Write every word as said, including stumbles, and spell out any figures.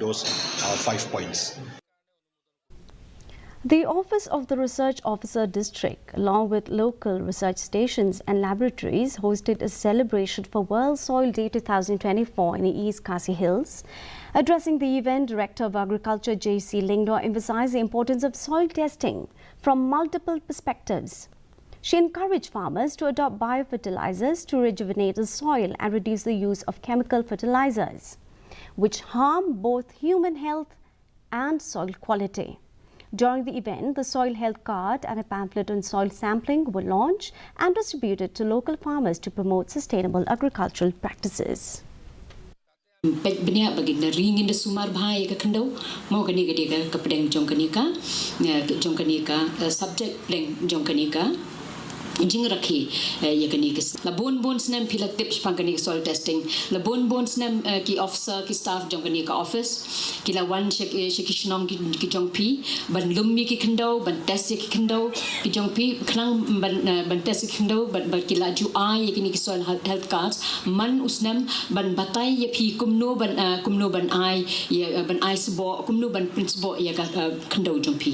those uh, five points. The Office of the Research Officer District, along with local research stations and laboratories, hosted a celebration for World Soil Day two thousand twenty-four in the East Khasi Hills. Addressing the event, Director of Agriculture J C Lyngdoh emphasized the importance of soil testing from multiple perspectives. She encouraged farmers to adopt biofertilizers to rejuvenate the soil and reduce the use of chemical fertilizers, which harm both human health and soil quality. During the event, the soil health card and a pamphlet on soil sampling were launched and distributed to local farmers to promote sustainable agricultural practices. Peit bniah ba ngin da ri ngin da sumar bha ïa ka khyndew. Mo kane ka dei ka pdeng jong kane ka, eh, jong kane ka eh, subject pdeng jong kane ka jingrakhe eh, ïa kane ka. La bun bun snem phi la tip shaphang kane ka soil testing. La bun bun snem eh, ki officer ki staff jong kane ka office ki la wan sha ki sha ki shnong ki jong phi ban lum ïa ki khyndew, ban test ïa ki khyndew ki jong phi, khnang ban eh, ban test ïa ki khyndew, ban ki la ju ai ïa kine ki soil health cards man u snem ban batai ïa phi kumno ban eh, kumno ban ai ïa eh, ban ai sboh, kumno ban pynsboh ïa ka eh, khyndew jong phi.